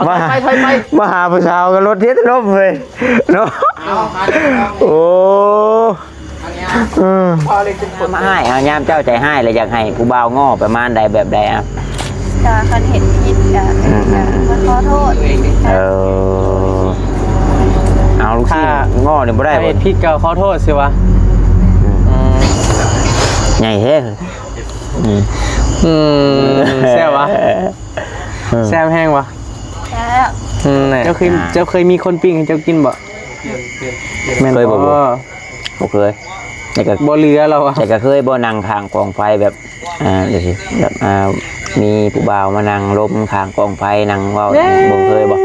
ມາ ໄປ ໄປ ໄປ ມາຫາຜູ້ສາວກໍລົດເຮັດລົມເວີຍເນາະ. ເອົາ ໂອ້ ເອີ ມາຮ້າຍ ເອົາ ຍາມເຈົ້າໃຈຮ້າຍແລ້ວ ຢາກໃຫ້ຜູ້ບ່າວງໍ້ປະມານໃດ ແບບໃດ? ອ່ະ ກໍຄັນເຫັນຜິດກໍ ອືມໆ ກໍຂໍໂທດ. ເອີ ເອົາລູກຊີ້ນ ຖ້າງໍ້ນີ້ບໍ່ໄດ້ບໍ່? ຖ້າເຮັດຜິດກໍຂໍໂທດຊິວະ. ອືມ ອືມ ໃຫຍ່ແທ້. ອືມ ອືມ ແຊບວະ? ເອີ ແຊບແຮງວະ? ແຊບ. ອືມ ເຈົ້າເຄີຍ ອ່າ ເຈົ້າເຄີຍມີຄົນປີ້ງໃຫ້ເຈົ້າກິນບໍ່? ແມ່ນ ເຄີຍບໍ່? ບໍ່ ບໍ່ເຄີຍ. ແຕ່ກໍບໍ່ເຫຼືອແລ້ວວະ. ແຕ່ກໍເຄີຍບໍ່ ນັ່ງຂ້າງກອງໄຟແບບ ອ່າ ຈັ່ງຊີ້ ແບບ ອ່າ ມີຜູ້ບ່າວມານັ່ງລົມຂ້າງກອງໄຟ ນັ່ງເວົ້າ ບໍ່ເຄີຍບໍ່?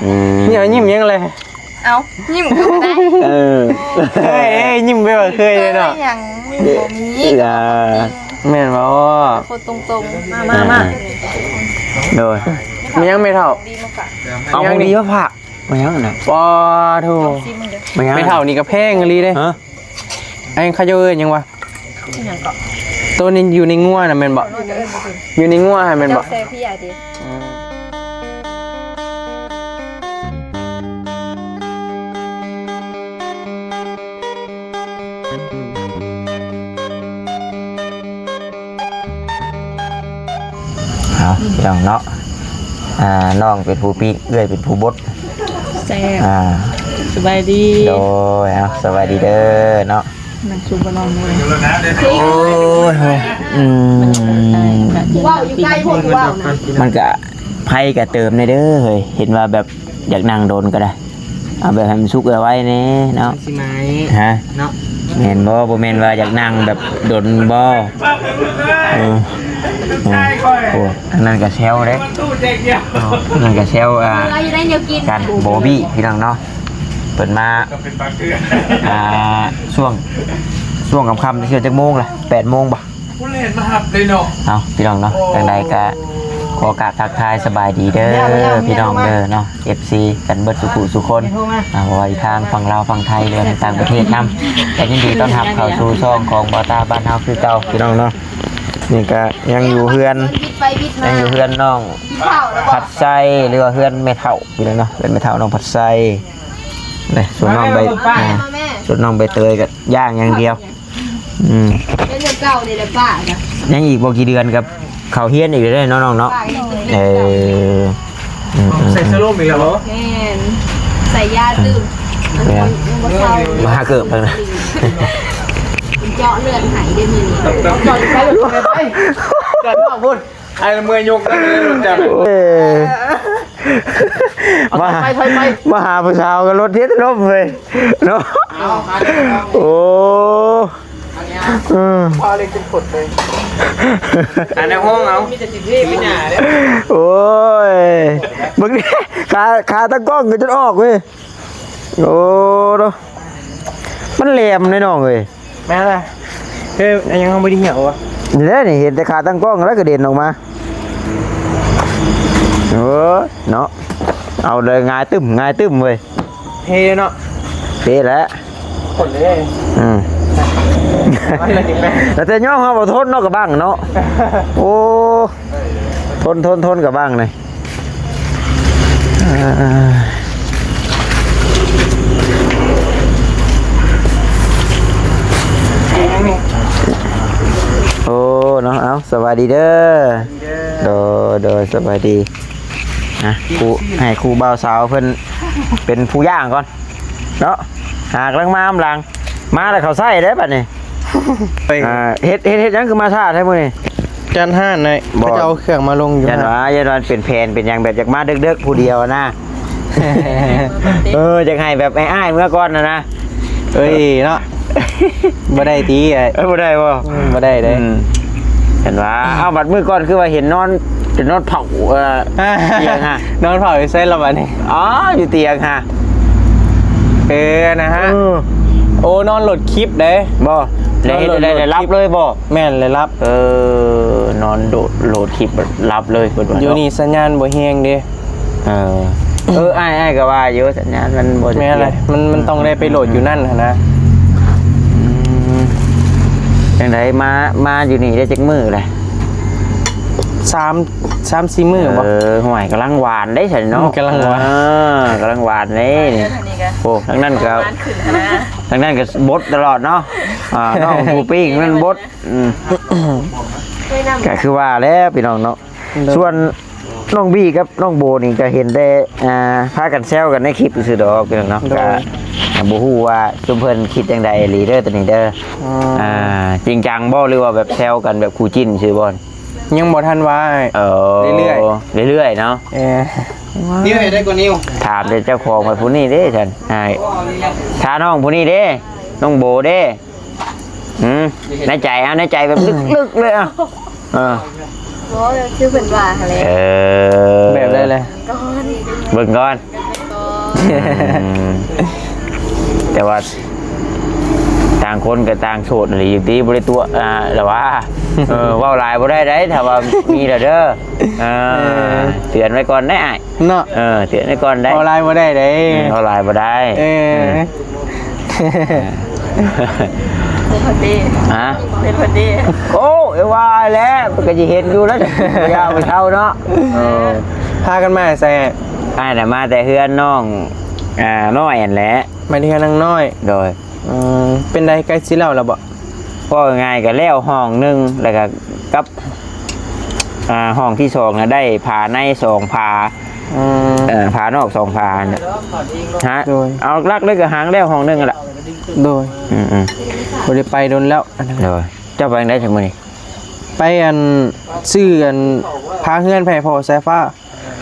ອືມ ນີ້ຍິ້ມຫຍັງແລະ? ເອົ້າ ຍິ້ມກໍບໍ່ໄດ້. ເອີ ເອີຍ ຍິ້ມໄປວ່າເຄີຍເລີຍເນາະ. ເອີຍ ຫຍັງບໍ່ມີ. ອ່າ ແມ່ນບໍ່? ຄົນຕົງໆ ມາ ມາ ມາ. ອ່າ ໂດຍ ມີຫຍັງແມ່ເຖົ້າ? ເອົາຂອງດີມາຝາກ. ມາຫຍັງນະ? ປາໂທ ມາຫຍັງ? ແມ່ເຖົ້ານີ້ກໍແພງອີ່ຫຼີເດ້. ຮະ? ອັນເຂົາເຈົ້າເອີ້ນຫຍັງວະ? ອີຫຍັງເກາະ? ໂຕນີ້ຢູ່ໃນງົວນະແມ່ນບໍ່? ຢູ່ໃນງົວຫັ້ນແມ່ນບໍ່? ເຈົ້າແຊພີ່ອາຕິ. ອືມ. ເອົາ ພີ່ນ້ອງເນາະ ອ່າ ນ້ອງເປັນຜູ້ປີ້ງ ເອື້ອຍເປັນຜູ້ບົດ. ແຊບ. ອ່າ ສະບາຍດີ. ໂດຍ ເອົາ ສະບາຍດີເດີເນາະ. ນັ່ງຊຸມກັບນ້ອງເລີຍ. ໂອ້ຍ ໂອ້ຍ ອືມ ເວົ້າຢູ່ໃກ້ພວກເວົ້ານະ ມັນກະ ໄຟກະເຕີມແດ່ເດີເຮີ້ຍ ເຫັນວ່າແບບ ຢາກນັ່ງດົນກໍໄດ້ ເອົາແບບໃຫ້ມັນສຸກໄວໆແດ່ເນາະ. ມັນຊິໄໝ້ ຮະ? ເນາະ ແມ່ນບໍ່? ບໍ່ແມ່ນວ່າຢາກນັ່ງແບບດົນບໍ່? ເອີ ເອີ ໂອ້ ອັນນັ້ນກໍແຊວເດ້ ເນາະ ອັນນັ້ນກໍແຊວ ອ່າ ກັນ ບໍ່ບີ້ ພີ່ນ້ອງເນາະ. ເພິ່ນມາ ອ່າ ຊ່ວງ ຊ່ວງຄ່ຳໆ ຊິເປັນຈັກໂມງລະ? ແປດໂມງບໍ່? ຜູ້ເລ່ນມາຮັບເລີຍເນາະ. ເອົາ ພີ່ນ້ອງເນາະ ຈັ່ງໃດກໍຂໍກາບທັກທາຍສະບາຍດີເດີ ພີ່ນ້ອງເດີເນາະ ເອັຟຊີ ກັນເບິດສູ່ຜູ້ສູ່ຄົນ ອ່າ ບໍ່ວ່າຢູ່ທາງຝັ່ງລາວ ຝັ່ງໄທ ຫຼືວ່າໃນຕ່າງປະເທດນຳ ກໍຍິນດີຕ້ອນຮັບເຂົ້າສູ່ຊ່ອງຂອງບ່າວຕາບ້ານເຮົາຄືເກົ່າ ພີ່ນ້ອງເນາະ. ນີ້ກໍຍັງຢູ່ເຮືອນ ຍັງຢູ່ເຮືອນນ້ອງພັດໄຊ ຫຼືວ່າເຮືອນແມ່ເຖົ້າ ພີ່ນ້ອງເນາະ ເຮືອນແມ່ເຖົ້ານ້ອງພັດໄຊ. ນີ້ ສ່ວນນ້ອງໃບ ອ່າ ສ່ວນນ້ອງໃບເຕີຍກໍຍ່າງຢ່າງດຽວ. ອືມ ເປັນແບບເກົ່ານີ້ແຫຼະປ້ານະ. ຍັງອີກບໍ່ກີ່ເດືອນກັບເຂົ້າຮຽນອີກເດ້ເນາະນ້ອງເນາະ. ເອີ ອືມໆ ໃສ່ສະໂລມອີກແລ້ວບໍ່? ແມ່ນ ໃສ່ຢາຕື່ມ ມັນຍັງບໍ່ເຊົາ. ມາຫາເກີບເບິ່ງນະ ເຈາະເລືອດໃຫ້ເດ້ມື້ນີ້. ເຈາະຢູ່ໃສ? ເຈາະຢູ່ພຸ້ນ. ໄອ້ເມື່ອຍົກກັນເລີຍລົດຈັກ. ເອີ ມາ ໄປ ໄປ ໄປ ມາຫາຜູ້ສາວກໍລົດເຮັດລົມເວີຍເນາະ. ເອົາ ໂອ້ ເອີ ພໍເລີຍກິນຜົດເລີຍ. ອັນໃນຫ້ອງເອົາ ມີແຕ່ຊິເທໄປໜ້າເດ້. ໂອ້ຍ ເບິ່ງນີ້ ຂາ ຂາຕາກ້ອງກໍຈົນອອກເວີຍ. ໂອ້ ໂດ ມັນແຫຼມເດ້ນ້ອງເອີຍ. ແມ່ນລະ ເອີ ອັນຫຍັງເຮົາບໍ່ໄດ້ຫຽວວະ. ນີ້ແຫຼະນີ້ ເຫັນແຕ່ຂາຕັ້ງກ້ອງແລ້ວກະເດັນອອກມາ. ເອີ ເນາະ ເອົາເລີຍ ຫງາຍຕຶ້ມ ຫງາຍຕຶ້ມເວີຍ. ເພເນາະ ເພແຫຼະ ຄົນເດ້. ອືມ ແລ້ວແຕ່ຍອມເຮົາບໍ່ທົນເນາະ ກະບັ້ງເນາະ. ໂອ້ ທົນ ທົນ ທົນ ກະບັ້ງນີ້. ໂອ້ ເນາະ ເອົາ ສະບາຍດີເດີ. ໂດຍ ໂດຍ ສະບາຍດີ. ນະ ຄູ ໃຫ້ຄູບ່າວສາວເພິ່ນເປັນຜູ້ຍ່າງກ່ອນເນາະ. ຫາກຳລັງມານຳຫຼັງ ມາແລ້ວເຂົ້າໃສ່ເດ້ບັດນີ້. ອ່າ ເຮັດ ເຮັດ ເຮັດຫຍັງຄືມາຊ້າແທ້ມື້ນີ້? ຈັດຮ້ານໃນ ບໍ່ ເຂົາເຈົ້າເອົາເຄື່ອງມາລົງຢູ່. ຢ້ານວ່າ ຢ້ານວ່າເປັນແຜນເປັນຫຍັງ ແບບຢາກມາເດິກໆຜູ້ດຽວນະ. ເອີ ຢາກໃຫ້ແບບອ້າຍໆເມືອກ່ອນນະນະ. ເອີຍເນາະ ບໍ່ໄດ້ຕິອ້າຍ. ເອີ ບໍ່ໄດ້ບໍ່? ອືມ ບໍ່ໄດ້ເດ້. ອືມ ເຫັນວ່າ ເອົາ ບັດມື້ກ່ອນຄືວ່າເຫັນນອນ ຈະນອນເຝົ້າ ເອີ ຕຽງຫັ້ນ. ນອນເຝົ້າຢູ່ໃສລະບັດນີ້? ອໍ ຢູ່ຕຽງຫັ້ນ. ເອີ ນະຮະ. ເອີ ໂອ້ ນອນໂຫຼດຄລິບເດ້. ບໍ່ ໄດ້ເຮັດ ໄດ້ ໄດ້ຫຼັບເລີຍບໍ່? ແມ່ນ ໄດ້ຫຼັບ. ເອີ ນອນໂດດ ໂຫຼດຄລິບຫຼັບເລີຍເພິ່ນວ່າ. ຢູ່ນີ້ສັນຍານບໍ່ແຮງເດ້. ເອີ ເອີ ອ້າຍ ອ້າຍກໍວ່າຢູ່ ສັນຍານມັນບໍ່ ແມ່ນແຫຼະ ມັນ ມັນຕ້ອງໄດ້ໄປໂຫຼດຢູ່ນັ້ນຫັ້ນນະ. ອືມ ຈັ່ງໃດ ມາ ມາຢູ່ນີ້ໄດ້ຈັກມື້ແລ້ວ? ສາມ ສາມສີ່ມື້ບໍ່? ເອີ ຫ້ວຍ ກຳລັງຫວານເດ້ຊັ້ນເນາະ ອືມ ກຳລັງຫວານ ເອີ ກຳລັງຫວານເດ້ນີ້. ໂອ້ ທາງນັ້ນກໍ ທາງນັ້ນກໍບົດຕະຫຼອດເນາະ ອ່າ ນ້ອງຜູ້ປີ້ງນັ້ນບົດ ອືມ ກໍຄືວ່າແຫຼະພີ່ນ້ອງເນາະ. ໂດຍ ສ່ວນນ້ອງບີກັບນ້ອງໂບນີ້ກໍເຫັນແຕ່ ອ່າ ພາກັນແຊວກັນໃນຄລິບຊື່ໆດອກພີ່ນ້ອງເນາະ. ໂດຍ ກໍ ອ່າ ບໍ່ຮູ້ວ່າຊຸມເພິ່ນຄິດຈັ່ງໃດອີ່ຫຼີເດີໂຕນີ້ເດີ. ອືມ ອ່າ ຈິງຈັງບໍ່ ຫຼືວ່າແບບແຊວກັນແບບຄູ່ຈິ້ນຊື່ບໍ່? ຍັງບໍ່ທັນວ່າ. ເອີ ເລື້ອຍໆ ເລື້ອຍໆເນາະ. ເອີ ນິ້ວໃຫ້ໄດ້ກວ່ານິ້ວ. ຖາມແຕ່ເຈົ້າຂອງວ່າຜູ້ນີ້ເດ້ຊັ້ນ ອ້າຍ ຖ້ານ້ອງຜູ້ນີ້ເດ້ ນ້ອງໂບເດ້. ອືມ ໃນໃຈ ເອົາໃນໃຈແບບ ອືມ ລຶກໆເລີຍ ເອົາ ເອີ ບໍ່ ຄືເພິ່ນວ່າຫັ້ນແຫຼະ. ເອີ ແບບໃດແຫຼະ? ກ່ອນ ເບິ່ງກ່ອນ ເບິ່ງກ່ອນ. ອືມ ແຕ່ວ່າຕ່າງຄົນກໍຕ່າງໂສດອີ່ຫຼີຢູ່ຕິ ບໍ່ໄດ້ຕົວະ ອ່າ ລະວ່າ ເອີ ເວົ້າຫຼາຍບໍ່ໄດ້ໃດ໋ ຖ້າວ່າມີແລ້ວເດີ. ເອີ ເອີ ເຕືອນໄວ້ກ່ອນໄດ໋ອ້າຍ ເນາະ ເອີ ເຕືອນໄວ້ກ່ອນໄດ໋ ເວົ້າຫຼາຍບໍ່ໄດ້ເດ້. ອືມ ເວົ້າຫຼາຍບໍ່ໄດ້. ເອີ ອືມ ເຮັດພໍດີ ຮະ ເຮັດພໍດີ. ໂອ້ ເອີ ວ່າແລ້ວ ມັນກໍຊິເຫັນຢູ່ແລ້ວ ຢ່າໄປເທົ່າເນາະ. ເອີ ພາກັນມາແຕ່ໃສ? ອ້າຍນະມາແຕ່ເຮືອນນ້ອງ ອ່າ ນ້ອຍຫັ້ນແຫຼະ. ມາແຕ່ເຮືອນນາງນ້ອຍ. ໂດຍ. ອືມ ເປັນໃດ ໃກ້ຊິແລ້ວແລ້ວບໍ່? ເວົ້າງ່າຍໆ ກໍແລ້ວຫ້ອງໜຶ່ງ ແລ້ວກໍກັບ ອ່າ ຫ້ອງທີສອງນະ ໄດ້ຝາໃນສອງຝາ. ອືມ ເອີ ຝານອກສອງຝານະ ຮະ. ໂດຍ. ເອົາຫຼັກໆເລີຍກໍຫາງແລ້ວຫ້ອງໜຶ່ງຫັ້ນລະ. ໂດຍ. ອືມໆ ບໍ່ໄດ້ໄປດົນແລ້ວ. ໂດຍ. ເຈົ້າໄປທາງໃດຊັ້ນມື້ນີ້? ໄປ ອັນ ຊື້ ອັນ ຝາເຮືອນໄປໃຫ້ພໍ່ສາຍຟ້າ.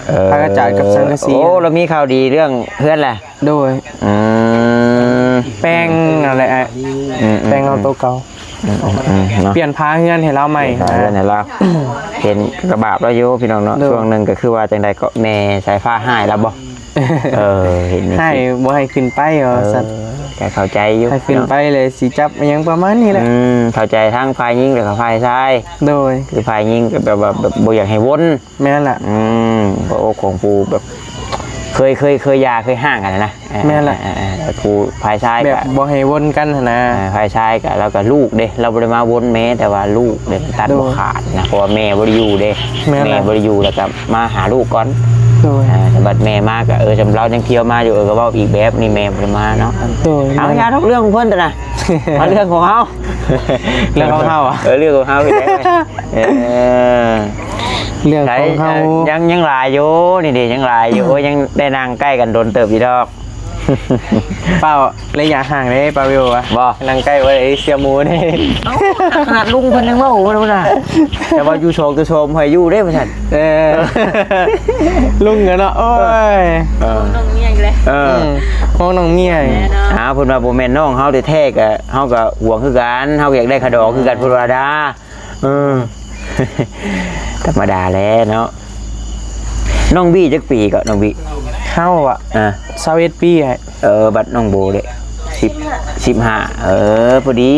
ເອີ ຝາກະຈາດກັບສັງກະສີ. ໂອ້ ລາວມີຂ່າວດີເລື່ອງເຮືອນແຫຼະ. ໂດຍ. ອືມ ແປງນັ້ນແຫຼະອ້າຍ. ອືມໆໆ ແປງເອົາໂຕເກົ່າ. ອືມໆໆ ເນາະ ປ່ຽນຝາເຮືອນໃຫ້ລາວໃໝ່. ປ່ຽນຝາເຮືອນໃຫ້ລາວ ເຫັນກະບາບລາວຢູ່ພີ່ນ້ອງເນາະ. ໂດຍ. ຊ່ວງໜຶ່ງກໍຄືວ່າຈັ່ງໃດ ກໍແມ່ສາຍຟ້າຮ້າຍລາວບໍ່? ເອີ ເຫັນໃຫ້ ບໍ່ໃຫ້ຂຶ້ນໄປວ່າຊັ້ນ. ເອີ ກໍເຂົ້າໃຈຢູ່ ໃຫ້ຂຶ້ນໄປເລີຍຊິຈັບອີ່ຫຍັງປະມານນີ້ແຫຼະ. ອືມ ເຂົ້າໃຈທັງຝ່າຍຍິງ ແລ້ວກໍຝ່າຍຊາຍ. ໂດຍ. ຄືຝ່າຍຍິງກໍແບບວ່າ ແບບບໍ່ຢາກໃຫ້ວົນ. ແມ່ນລະ. ອືມ ຫົວອົກຂອງຜູ້ແບບເຄີຍ ເຄີຍ ເຄີຍຢ່າເຄີຍຮ້າງກັນນະ. ແມ່ນລະ. ເອີ ເອີ ເອີ ແລ້ວຜູ້ຝ່າຍຊາຍ ແບບ ກໍ ບໍ່ໃຫ້ວົນກັນຫັ້ນນະ. ອ່າ ຝ່າຍຊາຍກໍ ລາວກໍລູກເດ້ ລາວບໍ່ໄດ້ມາວົນແມ່ ແຕ່ວ່າລູກເດ້ມັນຕັດ ໂດຍ ບໍ່ຂາດນະ ເພາະວ່າແມ່ບໍ່ໄດ້ຢູ່ເດ້. ແມ່ນລະ. ແມ່ບໍ່ໄດ້ຢູ່ ແລ້ວກໍມາຫາລູກກ່ອນ. ໂດຍ. ອ່າ ແຕ່ບັດແມ່ມາກໍ ເອີ ສ່ຳລາວຍັງທ່ຽວມາຢູ່ ເອີ ກໍເວົ້າອີກແບບນີ້ ແມ່ບໍ່ໄດ້ມາເນາະ. ໂດຍ. ເອົາ ແມ່ນລະ. ຢ່າດອກເລື່ອງຂອງເພິ່ນຕະນະ ມາເລື່ອງຂອງເຮົາ ເລື່ອງຂອງເຮົາ. ເອີ ເລື່ອງຂອງເຮົານີ້ແຫຼະ. ເອີ ເລື່ອງຂອງເຮົາ ໃຊ່ ຍັງ ຍັງຫຼາຍຢູ່ນີ້ເດ້ ຍັງຫຼາຍຢູ່. ໂອ້ຍ ຍັງໄດ້ນັ່ງໃກ້ກັນດົນເຕີບຢູ່ດອກ. ເປົ່າ ໄລຍະຫ່າງເດ້ ປາວິວ ວ່າ ບໍ່ ນັ່ງໃກ້ໄວ້ເສຍໝູເດ້. ເອົ້າ ຂະໜາດລຸງເພິ່ນຍັງເວົ້າເພິ່ນນະ ແຕ່ວ່າຢູ່ສອງຕໍ່ສອງໃຫ້ຢູ່ເດ້ວ່າຊັ້ນ. ເອີ ລຸງກໍເນາະ ໂອ້ຍ ເອີ ຫ່ວງນ້ອງເມຍອີກແລ້ວ. ເອີ ອືມ ຫ່ວງນ້ອງເມຍ. ແມ່ນເນາະ. ອ້າວ ເພິ່ນວ່າບໍ່ແມ່ນນ້ອງເຮົາແທ້ໆ ກໍ ເຮົາກໍຫວງຄືກັນ ເຮົາກໍຢາກໄດ້ຂະດອງຄືກັນ ເພິ່ນວ່າດາ. ເອີ ທຳມະດາແຫຼະເນາະ. ນ້ອງບີຈັກປີເກາະ ນ້ອງບີ? ເຮົາອະ ອ່າ ຊາວເອັດປີ. ເອີ ບັດນ້ອງໂບເດ້? ສິບ ສິບຫ້າ. ເອີ ພໍດີ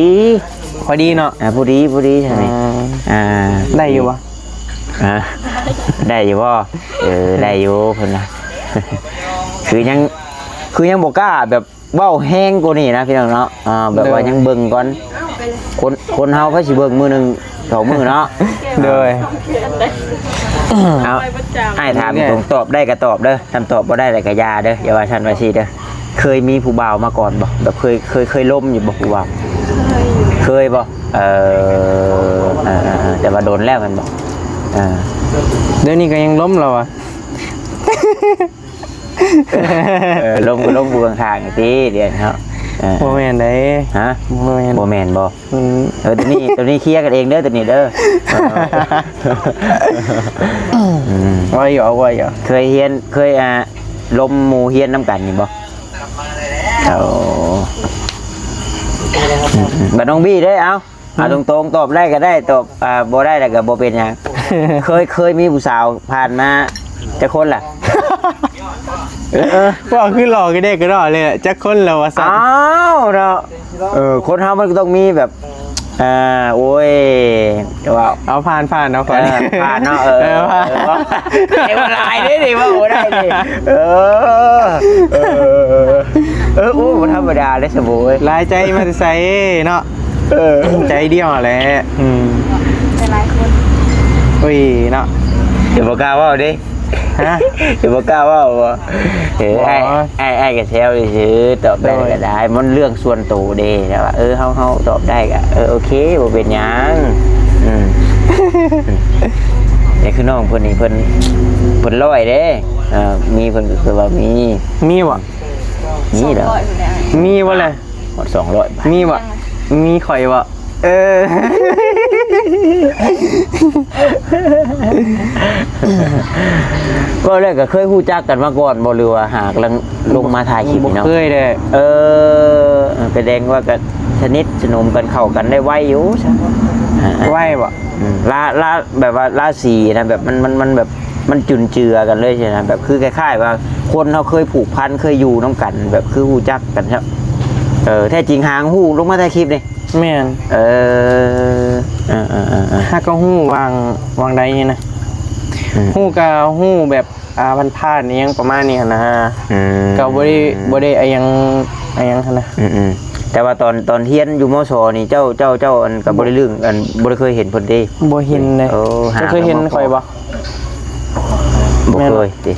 ພໍດີເນາະ. ອ່າ ພໍດີ ພໍດີ. ອືມ ອ່າ ໄດ້ຢູ່ບໍ່? ຮະ ໄດ້ຢູ່ບໍ່? ເອີ ໄດ້ຢູ່ເພິ່ນນະ. ຄືຍັງ ຄືຍັງບໍ່ກ້າແບບ ເວົ້າແຮງກວ່ານີ້ນະພີ່ນ້ອງເນາະ. ອ່າ ແບບວ່າ ໂດຍ ຍັງເບິ່ງກ່ອນ ຄົນ ຄົນເຮົາໃຜຊິເບິ່ງມື້ໜຶ່ງສອງມື້ເນາະ. ໂດຍ. ເອົາ ອ້າຍຖາມ ເລື້ອຍໆ ຕົງ ຕອບໄດ້ກໍຕອບເດີ ຄັນຕອບບໍ່ໄດ້ແລ້ວກໍຢ່າເດີ ຢ່າວ່າຊັ້ນວ່າຊີ້ເດີ. ເຄີຍມີຜູ້ບ່າວມາກ່ອນບໍ່? ແບບເຄີຍ ເຄີຍ ເຄີຍລົມຢູ່ບໍ່ຜູ້ບ່າວ? ເຄີຍຢູ່. ເຄີຍບໍ່? ເອີ ເອີ ເອີ ເອີ ແຕ່ວ່າດົນແລ້ວແມ່ນບໍ່? ເອີ ດຽວນີ້ກໍຍັງລົມລາວອະ. ເອີ ລົມກໍລົມຜູ້ຂ້າງໆ ຕິ ດຽວເນາະ. ເອີ ບໍ່ແມ່ນເດ້. ຮະ? ບໍ່ແມ່ນ ບໍ່ແມ່ນບໍ່? ອືມ ເອີ ໂຕນີ້ ໂຕນີ້ເຄຍກັນເອງເດີ ໂຕນີ້ເດີ. ອືມ ວ່າຢູ່ ວ່າຢູ່. ເຄີຍຮຽນ ເຄີຍ ອ່າ ລົມໝູ່ຮຽນນຳກັນນີ້ບໍ່? ໂອ້ ອືມ ບັດນ້ອງບີເດ້ ເອົາ ອືມ ເອົາຕົງໆ ຕອບໄດ້ກໍໄດ້ ຕອບ ອ່າ ບໍ່ໄດ້ແລ້ວກໍບໍ່ເປັນຫຍັງ. ເຄີຍ ເຄີຍມີຜູ້ສາວຜ່ານມາຈັກຄົນລະ? ເອີ ເວົ້າຄືຫຼອກຄືເດັກກະດອກເລີຍ ຈັກຄົນລະວ່າຊັ້ນ. ອ້າວເນາະ ເອີ ຄົນເຮົາມັນກໍຕ້ອງມີແບບ ເອີ ໂອ້ຍ ຈະເວົ້າ ເອົາຜ່ານ ຜ່ານເນາະ ເອີ ຜ່ານເນາະ. ເອີ ເອີ ຜ່ານ ເອີ ເວົ້າຫຼາຍເດ້ນີ້ ເວົ້າບໍ່ໄດ້ນີ້. ເອີ ເອີ ເອີ ໂອ້ ບໍ່ທຳມະດາເດ້ສະໂບເອີຍ ຫຼາຍໃຈມາແຕ່ໃສເນາະ. ເອີ ໃຈດຽວຫັ້ນແຫຼະ. ອືມ ຫຼາຍຄົນ ໂອ້ຍເນາະ ເອີ ບໍ່ກ້າເວົ້າເດ້. ຮະ? ເອີ ບໍ່ກ້າເວົ້າບໍ່? ເອີ ບໍ່ ອ້າຍ ອ້າຍ ອ້າຍກໍແຊວຊື່ໆ ຕອບໄດ້ ໂດຍ ກໍໄດ້ ມັນເລື່ອງສ່ວນໂຕເດ້ ແຕ່ວ່າ ເອີ ເຮົາ ເຮົາຕອບໄດ້ກໍ ເອີ ໂອເຄ ບໍ່ເປັນຫຍັງ. ອືມ ແຕ່ຄືນ້ອງເພິ່ນນີ້ ເພິ່ນ ເພິ່ນຮ້ອຍເດ້. ເອີ ມີ ເພິ່ນກໍຄືວ່າມີ ມີບໍ່? ມີແລ້ວ ມີບໍ່ລະ? ຮອດສອງຮ້ອຍ ມີບໍ່? ມີຂ້ອຍບໍ່? ເອີ ເວົ້າແລ້ວກໍເຄີຍຮູ້ຈັກກັນມາກ່ອນບໍ່ ຫຼືວ່າຫາກຳລັງລົງມາຖ່າຍຄລິບນີ້ເນາະ? ບໍ່ເຄີຍເດ້. ເອີ ແສດງວ່າກໍສະໜິດສະໜົມກັນ ເຂົ້າກັນໄດ້ໄວຢູ່ຊະ. ອາ ໄວບໍ່? ອືມ ລາ ລາ ແບບວ່າລາສີນະ ແບບມັນ ມັນ ມັນແບບ ມັນຈຸນເຈືອກັນເລີຍຊີ້ນະ ແບບຄືຄ້າຍໆວ່າຄົນເຮົາເຄີຍຜູກພັນ ເຄີຍຢູ່ນຳກັນ ແບບຄືຮູ້ຈັກກັນຊະ. ເອີ ແທ້ຈິງຫາຮູ້ລົງມາຖ່າຍຄລິບນີ້. ແມ່ນ. ເອີ ເອີໆໆໆ ຫາກໍຮູ້ຫວ່າງ ຫວ່າງໃດນີ້ນະ. ອືມ ຮູ້ກໍຮູ້ແບບ ອ່າ ຜ່ານໆອີ່ຫຍັງປະມານນີ້ຫັ້ນນະ. ອືມ ກໍບໍ່ໄດ້ ບໍ່ໄດ້ອີ່ຫຍັງ ອີ່ຫຍັງຫັ້ນນະ. ອືມໆ ແຕ່ວ່າຕອນ ຕອນຮຽນຢູ່ ມ.ສ ນີ້ ເຈົ້າ ເຈົ້າ ເຈົ້າ ອັນ ກໍບໍ່ໄດ້ລຶ້ງ ອັນ ບໍ່ໄດ້ເຄີຍເຫັນເພິ່ນຕິ? ບໍ່ເຫັນເດ້. ໂອ້ ຫາ ເຈົ້າເຄີຍເຫັນຂ້ອຍບໍ່? ບໍ່ເຄີຍຕິ.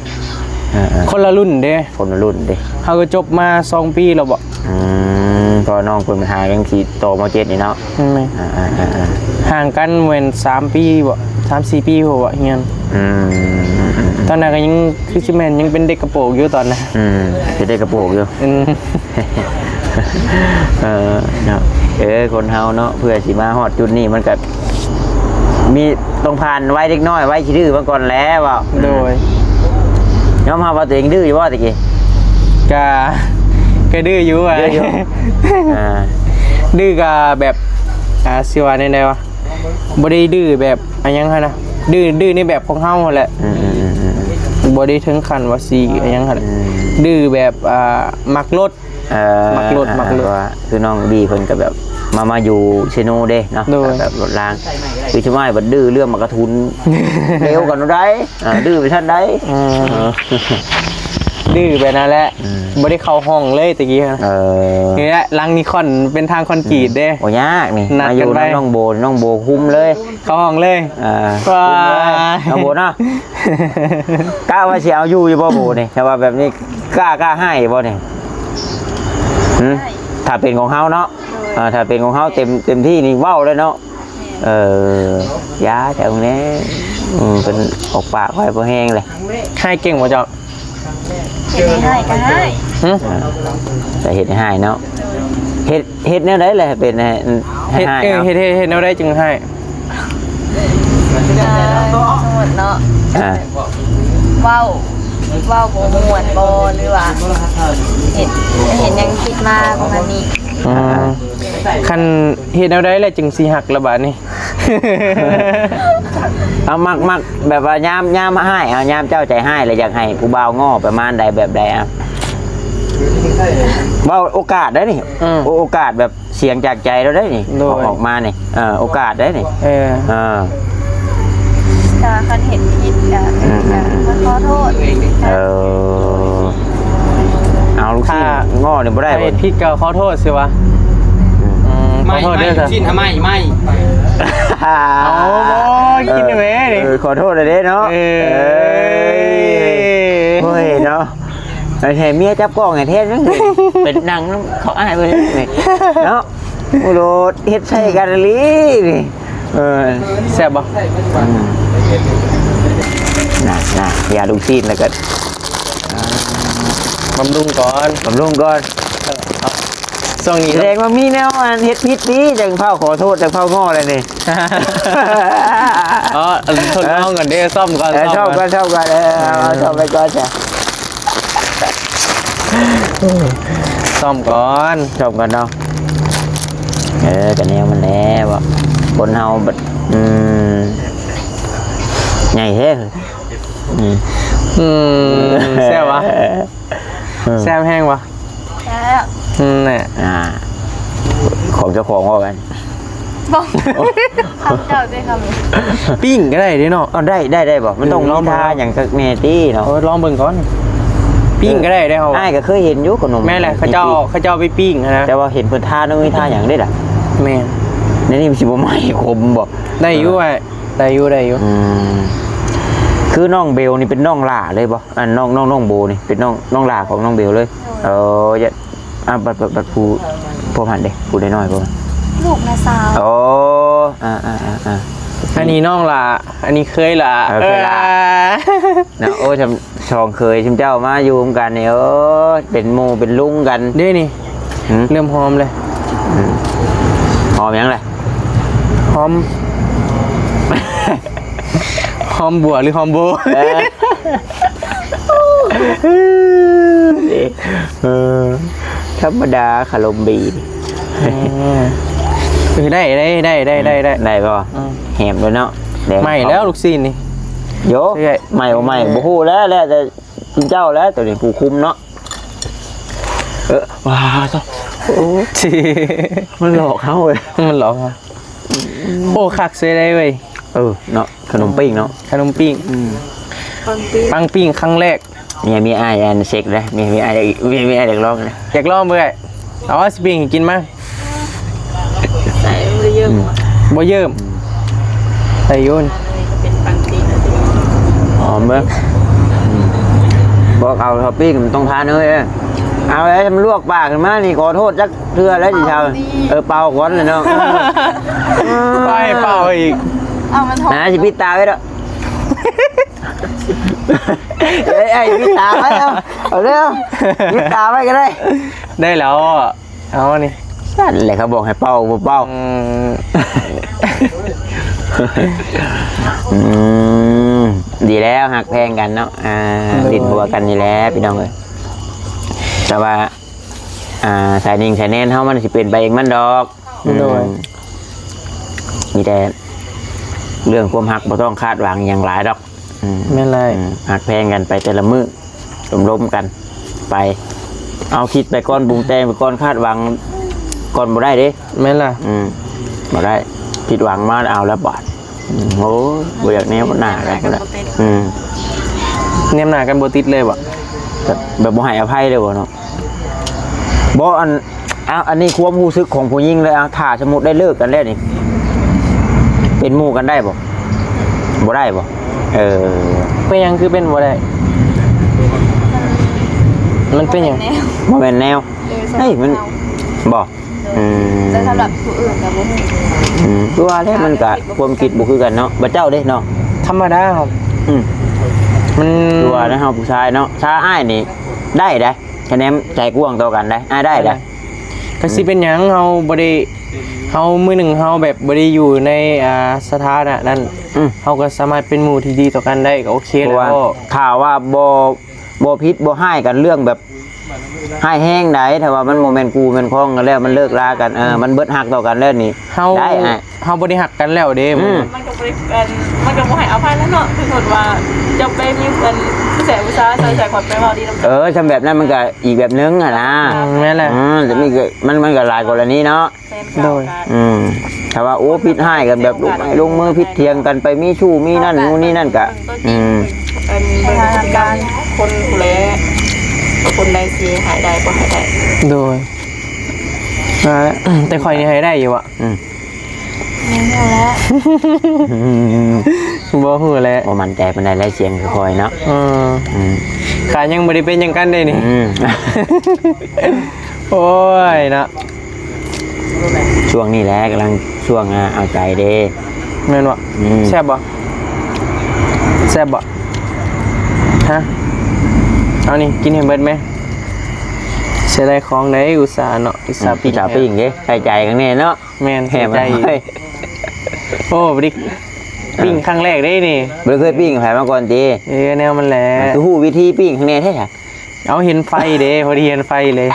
ເອີໆ ຄົນລະລຸ້ນເດ້ ຄົນລະລຸ້ນເດ້. ເຮົາກໍຈົບມາສອງປີແລ້ວບໍ່? ອືມ ເພາະນ້ອງເພິ່ນຫາຍັງຊິຕໍ່ ມ.ເຈັດ ນີ້ເນາະ. ແມ່ນ. ອ່າໆໆໆ ຫ່າງກັນແມ່ນສາມປີບໍ່ ສາມສີ່ປີພຸ້ນບໍ່ຮຽນ. ອືມ ຕອນນັ້ນກໍຍັງ ຄືຊິແມ່ນຍັງເປັນເດັກກະໂປງຢູ່ຕອນນັ້ນ. ອືມ ເປັນເດັກກະໂປງຢູ່. ອືມ ເອີ ເນາະ ເອີ ຄົນເຮົາເນາະ ເພື່ອຊິມາຮອດຈຸດນີ້ ມັນກໍມີ ຕ້ອງຜ່ານໄວເດັກນ້ອຍ ໄວຂີ້ດື້ມາກ່ອນແຫຼະເວົ້າ. ໂດຍ. ຍອມຮັບວ່າຕົວເອງດື້ຢູ່ບໍ່ແຕ່ກີ້? ກະ ກະດື້ຢູ່. ດື້ຢູ່. ອ່າ ດື້ກະແບບ ອ່າ ຊິວ່າແນວໃດວະ ບໍ່ໄດ້ດື້ແບບ ອາ ຫຍັງຫັ້ນນະ ດື້ ດື້ໃນແບບຂອງເຮົາຫັ້ນແຫຼະ. ອືມໆໆໆ ບໍ່ໄດ້ເຖິງຂັ້ນວ່າຊິ ອາ ຫຍັງຫັ້ນ. ອືມ ດື້ແບບ ອ່າ ມັກລົດ. ເອີ ມັກລົດ ມັກລົດ. ວ່າຄືນ້ອງດີເພິ່ນກໍແບບມາ ມາຢູ່ເຊໂນເດ້ເນາະ. ໂດຍ. ແບບລົດລາງ ຄືຊະມາຍບັດດື້ເລື່ອງໝາກກະທຸນ ເລວກັນໄດ໋. ອ່າ ດື້ໄປຊັ້ນໃດ. ອືມ ເອີ ດື້ໄປນັ້ນແຫຼະ. ອືມ ບໍ່ໄດ້ເຂົ້າຫ້ອງເລີຍແຕ່ກີ້. ເອີ ນີ້ແຫຼະ ຫຼັງນິຄອນເປັນທາງຄອນກຣີດເດ້. ອືມ ບໍ່ຍາກນີ້ ມາຢູ່ນຳນ້ອງໂບ ນ້ອງໂບຄຸມເລີຍ. ເຂົ້າຫ້ອງເລີຍ. ອ່າ ວ້າ ເອົາໂບເນາະ ກະວ່າຊິເອົາຢູ່ຢູ່ບໍ່ໂບນີ້? ຖ້າວ່າແບບນີ້ ກ້າ ກ້າໃຫ້ບໍ່ນີ້? ຫືມ ຖ້າເປັນຂອງເຮົາເນາະ. ໂດຍ. ອ່າ ຖ້າເປັນຂອງເຮົາເຕັມ ເຕັມທີ່ນີ້ເວົ້າເລີຍເນາະ. ແມ່ນ. ເອີ ຢ່າແທ້ແນ່. ອືມ ເພິ່ນອອກປາກໄວ້ພໍແຮງເລີຍ. ໃຫ້ເກັ່ງບໍ່ເຈົ້າ? ເຮັດໃຫ້ຮ້າຍກໍຮ້າຍ. ຫືມ ອ່າ ຈະເຮັດໃຫ້ຮ້າຍເນາະ. ໂດຍ. ເຮັດ ເຮັດແນວໃດແຫຼະເປັນໃຫ້ ໃຫ້ ເຮັດ ເອີ ເອົາ ເຮັດ ເຮັດ ເຮັດແນວໃດຈຶ່ງຮ້າຍ? ອ່າ ສົມມຸດເນາະ ອ່າ ເວົ້າ ເວົ້າບໍ່ມ່ວນບໍ່ ຫຼືວ່າເຮັດ ເຮັດຫຍັງຜິດມາປະມານນີ້. ອືມ ອ່າ ຄັນເຮັດແນວໃດແຫຼະຈຶ່ງຊິຮັກລະບາດນີ້? ເອົາ ມັກ ມັກແບບວ່າຍາມ ຍາມຮ້າຍ ເອົາ ຍາມເຈົ້າໃຈຮ້າຍແລ້ວຢາກໃຫ້ຜູ້ບ່າວງໍ້ປະມານໃດ ແບບໃດ? ອ່າ ເວົ້າໂອກາດໄດ້ນີ້. ອືມ ໂອ ໂອກາດແບບ ສຽງຈາກໃຈລາວໄດ໋ນີ້. ໂດຍ. ອອກມານີ້ ເອີ ໂອກາດໄດ໋ນີ້. ເອີ ເອີ ກະຄັນເຫັນຜິດກະ ອືມ ກະຂໍໂທດ. ເອີ ເອົາລູກຊີ້ນງໍ້ນີ້ບໍ່ໄດ້ບໍ່? ເຮັດຜິດກໍຂໍໂທດຊິວະ. ອືມ ອືມ ຂໍໂທດເດີ. ລູກຊີ້ນທຳໄມ ໄໝ້ ເອົາບໍ່ກິນແມ່ນີ້. ເອີ ຂໍໂທດເດ້ເນາະ. ເອີ ເອີຍ ໂອ້ຍເນາະ. ໃຫ້ເມຍຈັບກ້ອງໃຫ້ແທນ ເປັນໜັງເຂົາອ້າຍເພິ່ນເນາະ. ໂອ້ໂຫຼດ ເຮັດໃສ່ກັນອີ່ຫຼີນີ້. ເອີ ແຊບບໍ່? ອືມ ນະ ນະ ຢ່າລູກຊີ້ນແລ້ວກໍ ອ່າ ບຳລຸງກ່ອນ ບຳລຸງກ່ອນ. ເອີ ເອົາ ຊ່ວງນີ້ ສະແດງວ່າມີແນວອັນເຮັດຜິດຕິ ຈັ່ງຟ້າວຂໍໂທດ ຈັ່ງຟ້າວງໍ້ແລ້ວນີ້. ອໍ ທົດລອງກ່ອນເດ້ ຊ້ອມກ່ອນ ເອີ ຊ້ອມກ່ອນ ຊ້ອມກ່ອນ ຊ້ອມໄປກ່ອນຈ້ະ. ຊ້ອມກ່ອນ ຊ້ອມກ່ອນເນາະ. ເອີ ກະແນວມັນແຫຼະ ວ່າຄົນເຮົາບັດ ອືມ ໃຫຍ່ແທ້. ອືມ ອືມ ແຊບຫວາ? ເອີ ແຊບແຮງຫວາ? ແຊບ. ອືມ ແນ່ ອ່າ ຂອງເຈົ້າຂອງເວົ້າກັນ. ບໍ່ ຄຳເຈົ້າເດ້ຄຳນີ້. ປີ້ງກໍໄດ້ເດ້ເນາະ. ເອົາ ໄດ້ ໄດ້ ໄດ້ບໍ່? ມັນຕ້ອງມີທ່າຫຍັງຄັກແນ່ຕິເນາະ. ເອີ ລອງເບິ່ງກ່ອນ. ປີ້ງກໍໄດ້ເດ້ເຮົາ. ອ້າຍກໍເຄີຍເຫັນຢູ່ຂະໜົມ. ແມ່ນແຫຼະ ເຂົາເຈົ້າ ເຂົາເຈົ້າໄປປີ້ງຫັ້ນນະ. ແຕ່ວ່າເຫັນເພິ່ນທ່າ ມັນມີທ່າຫຍັງເດ້ລະ? ແມ່ນ. ໃນນີ້ມັນຊິບໍ່ໄໝ້ຂົມບໍ່? ໄດ້ຢູ່ອ້າຍ. ໄດ້ຢູ່ ໄດ້ຢູ່. ອືມ ຄືນ້ອງເບວນີ້ເປັນນ້ອງຫຼ້າເລີຍບໍ່? ອັນນ້ອງ ນ້ອງ ນ້ອງໂບນີ້ເປັນນ້ອງ ນ້ອງຫຼ້າຂອງນ້ອງເບວເລີຍ. ໂດຍ ເອີ ຢ່າ ອ່າ ບັດ ບັດ ບັດຜູ້ ພວກຫັ້ນເດ້ ຜູ້ນ້ອຍໆ ພວກ ລູກນ້າສາວ. ໂອ້ ອ່າໆໆໆ ອັນນີ້ນ້ອງຫຼ້າ ອັນນີ້ເຂີຍຫຼ້າ. ເອີ ເຂີຍຫຼ້າ ເອີ ເນາະ. ໂອ້ ຊ່ຳ ສອງເຂີຍຊຸມເຈົ້າມາຢູ່ນຳກັນນີ້ ໂອ້ຍ ເປັນໝູ່ເປັນລຸງກັນເດ້ນີ້. ຫືມ ເລີ່ມຫອມເລີຍ. ອືມ ຫອມຫຍັງລະ? ຫອມ ຫອມບົວ ຫຼື ຫອມໂບ? ເອີ ເອີ ທຳມະດາ ຄາລົມບີ. ເອີ ເອີ ໄດ້ ໄດ້ ໄດ້ ໄດ້ ໄດ້ ໄດ້ບໍ່? ອືມ ແຮມດ້ວຍເນາະ. ໄໝ້ແລ້ວລູກຊີ້ນນີ້. ໂຢ ໃໝ່ບໍ່ໃໝ່ບໍ່ຮູ້ແລ້ວ ແລ້ວແຕ່ ເຈົ້າແຫຼະ ໂຕນີ້ຜູ້ຄຸມເນາະ. ເອີ ວ້າວ ໂອ້ ມັນຫຼອກເຮົາເວີຍ ມັນຫຼອກເຮົາ. ໂອ້ ຄັກເສຍໄດ໋ເວີຍ. ເອີ ເນາະ ຂະໜົມປີ້ງເນາະ ຂະໜົມປີ້ງ. ອືມ ປັງປີ້ງ ປັງປີ້ງຄັ້ງແລກ. ເມຍມີອ້າຍອັນເຊັກເດ້ ເມຍມີອ້າຍ ເມຍມີອ້າຍຢາກລອງເດ້. ຢາກລອງເບິ່ງ ເອົາ ຊິປີ້ງໃຫ້ກິນມາ. ໃສ່ ບໍ່ໄດ້ເຢີ້ມ ອືມ ບໍ່ເຢີ້ມ ໃສ່ຢູ່. ເປັນປັງຕີນ ຫອມເດີ້. ອືມ ບໍ່ເອົາທອບປີ້ງ ມັນຕ້ອງທານເອີຍ. ເອົາແລ້ວ ມັນລວກປາກຂຶ້ນມານີ້ ຂໍໂທດຈັກເທື່ອແລ້ວຊິເຊົາ. ເປົ່າດີ ເອີ ເປົ່າກ່ອນແຫຼະເນາະ. ເອີ ເອີ ກໍໃຫ້ເປົ່າອີກ. ເອົາມັນ ໜ້າຊິປິດຕາໄວ້ເດີ້. ເອີຍ ປິດຕາໄວ້ເອົາ ເອົາເດີ້ ປິດຕາໄວ້ກໍໄດ້. ໄດ້ແລ້ວ. ເອົານີ້ ຊັ້ນແຫຼະ ເຂົາບອກໃຫ້ເປົ່າບໍ່ເປົ່າ. ອືມ ອືມ ດີແລ້ວ ຮັກແພງກັນເນາະ. ອ່າ ໂດຍ ຫຼິ້ນຫົວກັນນີ້ແຫຼະພີ່ນ້ອງເອີຍ. ແຕ່ວ່າ ອ່າ ສາຍນິ່ງສາຍແນນເຮົາ ມັນຊິເປັນໄປເອງມັນດອກ. ໂດຍ ອືມ ມີແຕ່ເລື່ອງຄວາມຮັກ ບໍ່ຕ້ອງຄາດຫວັງຫຍັງຫຼາຍດອກ. ອືມ ແມ່ນແຫຼະ. ອືມ ຮັກແພງກັນໄປແຕ່ລະມື້ ລົມໆກັນໄປ. ເອົາ ຄິດໄປກ່ອນ ປຸງແຕ່ງໄປກ່ອນ ຄາດຫວັງກ່ອນບໍ່ໄດ້ເດ້. ແມ່ນລະ. ອືມ ບໍ່ໄດ້ ຜິດຫວັງມາເອົາແລ້ວບາດ. ອືມ ໂອ້ຍ ບໍ່ຢາກແນມໜ້າກັນພຸ້ນແຫຼະ. ອືມ ແນມໜ້າກັນບໍ່ຕິດເລີຍບໍ່? ແບບ ແບບບໍ່ໃຫ້ອະໄພເລີຍບໍ່ເນາະ? ບໍ່ ອັນ ອ້າວ ອັນນີ້ຄວາມຮູ້ສຶກຂອງຜູ້ຍິງເລີຍ. ອ້າວ ຖ້າສົມມຸດໄດ້ເລີກກັນແລ້ວນີ້ ເປັນໝູ່ກັນໄດ້ບໍ່? ບໍ່ໄດ້ບໍ່? ເອີ ເປັນຫຍັງຄືເປັນບໍ່ໄດ້? ມັນເປັນຫຍັງ? ບໍ່ແມ່ນແນວ ບໍ່ແມ່ນແນວ. ເອີ ເຮີ້ຍ ມັນ ເຮົາ ບໍ່ ໂດຍ ອືມ ແຕ່ສຳລັບຜູ້ອື່ນກໍບໍ່ຮູ້. ອືມ ຄືວ່າແຫຼະ ມັນກະຄວາມຄິດບໍ່ຄືກັນເນາະ. ບາດເຈົ້າເດ້ເນາະ? ທຳມະດາ. ອືມ ມັນ ຄືວ່າແລ້ວ ເຮົາຜູ້ຊາຍເນາະ ຖ້າອ້າຍນີ້ໄດ້ໄດ໋ ຄະແນນໃຈກວ້າງຕໍ່ກັນໄດ໋ ອ້າຍໄດ້ໄດ໋. ກໍຊິເປັນຫຍັງ ເຮົາບໍ່ໄດ້ ເຮົາມື້ໜຶ່ງເຮົາແບບບໍ່ໄດ້ຢູ່ໃນ ອ່າ ສະຖານະນັ້ນ ອືມ ເຮົາກໍສາມາດເປັນໝູ່ທີ່ດີຕໍ່ກັນໄດ້ ກໍໂອເຄແລ້ວ. ຖ້າວ່າບໍ່ ບໍ່ຜິດບໍ່ຮ້າຍກັນເລື່ອງແບບຮ້າຍແຮງໃດ ຖ້າວ່າມັນບໍ່ແມ່ນຄູ່ແມ່ນຄອງກັນແລ້ວ ມັນເລີກລາກັນ ເອີ ມັນເບິດຮັກຕໍ່ກັນແລ້ວນີ້ ເຮົາ ໄດ້ອ້າຍ ເຮົາບໍ່ໄດ້ຮັກກັນແລ້ວເດ້. ອືມ ມັນກໍບໍ່ໄດ້ ອັນ ມັນກໍບໍ່ໃຫ້ອະໄພແລ້ວເນາະ. ສົມມຸດວ່າເຈົ້າໄປມີ ອັນ ຜູ້ແສຜູ້ຊາຍໃສ່ໃສ່ຂອດໄປເວົ້າດີນຳ ເອີ ຊ່ຳແບບນັ້ນມັນກໍອີກແບບໜຶ່ງຫັ້ນນະ. ອືມ ແມ່ນແຫຼະ. ອືມ ແຕ່ມີກໍ ມັນ ມັນກໍຫຼາຍກໍລະນີເນາະ. ໂດຍ ອືມ ຖ້າວ່າ ໂອ້ ຜິດຮ້າຍກັນແບບລົງໄມ້ລົງມື ຜິດຖຽງກັນ ໄປມີຊູ້ມີນັ້ນ ເຮົາກໍ ນູ້ນນີ້ນັ້ນກະ ເບິ່ງຕົວຈິງ ອືມ ເບິ່ງ ເບິ່ງພະຕິກຳຄົນພຸ້ນແຫຼະ ວ່າຄົນໃດຊິໃຫ້ໄດ້ບໍ່ໃຫ້ໄດ້. ໂດຍ ອ່າ ແຕ່ຂ້ອຍນີ້ໃຫ້ໄດ້ຢູ່ບໍ່? ອືມ ບໍ່ຮູ້ແຫຼະ ບໍ່ຮູ້ແຫຼະ ບໍ່ໝັ້ນໃຈປານໃດແຫຼະ ສຽງຄ່ອຍໆເນາະ. ເອີ ອືມ ຂ້າຍັງບໍ່ໄດ້ເປັນຫຍັງກັນເດ້ນີ້. ອືມ ໂອ້ຍເນາະ. ຊ່ວງນີ້ແຫຼະ ກຳລັງຊ່ວງ ອ່າ ເອົາໃຈເດ້. ແມ່ນບໍ່? ອືມ ແຊບບໍ່? ແຊບບໍ່? ຮະ? ເອົານີ້ກິນໃຫ້ເບິດແມະ. ເສຍດາຍຂອງໃດ ອຸດສ່າເນາະ ອຸດສ່າ ອືມ ປີ້ງ ອຸດສ່າປີ້ງເດ້ ໃສ່ໃຈຂ້າງໃນເນາະ. ແມ່ນ ໃສ່ໃຈ. ໂອ້ ບໍ່ໄດ້ ປີ້ງຄັ້ງແລກເດ້ນີ້ ບໍ່ໄດ້ເຄີຍປີ້ງໃຜມາກ່ອນຕິ? ເອີ ແນວມັນແຫຼະ ຄືຮູ້ວິທີປີ້ງຂ້າງໃນແທ້. ເອົາ ເຫັນໄຟເດ້ ພໍດີເຫັນໄຟເລີຍ.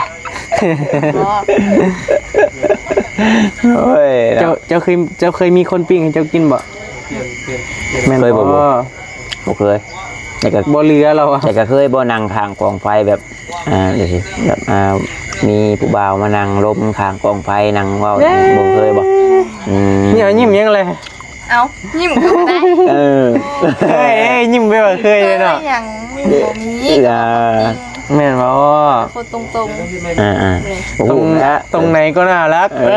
ໂອ້ຍ ເຈົ້າ ເຈົ້າເຄີຍ ເຈົ້າເຄີຍມີຄົນປີ້ງໃຫ້ເຈົ້າກິນບໍ່? ແມ່ນ ເຄີຍບໍ່? ບໍ່ ບໍ່ເຄີຍ ແຕ່ກໍບໍ່ເຫຼືອແລ້ວ ແຕ່ກໍເຄີຍບໍ່ ນັ່ງຂ້າງກອງໄຟແບບ ອ່າ ແບບ ອ່າ ມີຜູ້ບ່າວມານັ່ງລົມຂ້າງກອງໄຟ ນັ່ງເວົ້າ ບໍ່ເຄີຍບໍ່? ອືມ ນີ້ຍິ້ມຫຍັງແລະ? ເອົ້າ ຍິ້ມກໍບໍ່ໄດ້. ເອີ ເຄີຍ ເອີ ຍິ້ມໄປວ່າເຄີຍເລີຍເນາະ. ເຄີຍຫຍັງ? ບໍ່ມີ. ອ່າ ແມ່ນບໍ່? ຄົນຕົງໆ. ອ່າໆ ໂອ້ໂຫ ຕົງ ແລ້ວ ຕົງໄຫນກໍໜ້າຮັກ. ເອີ ເ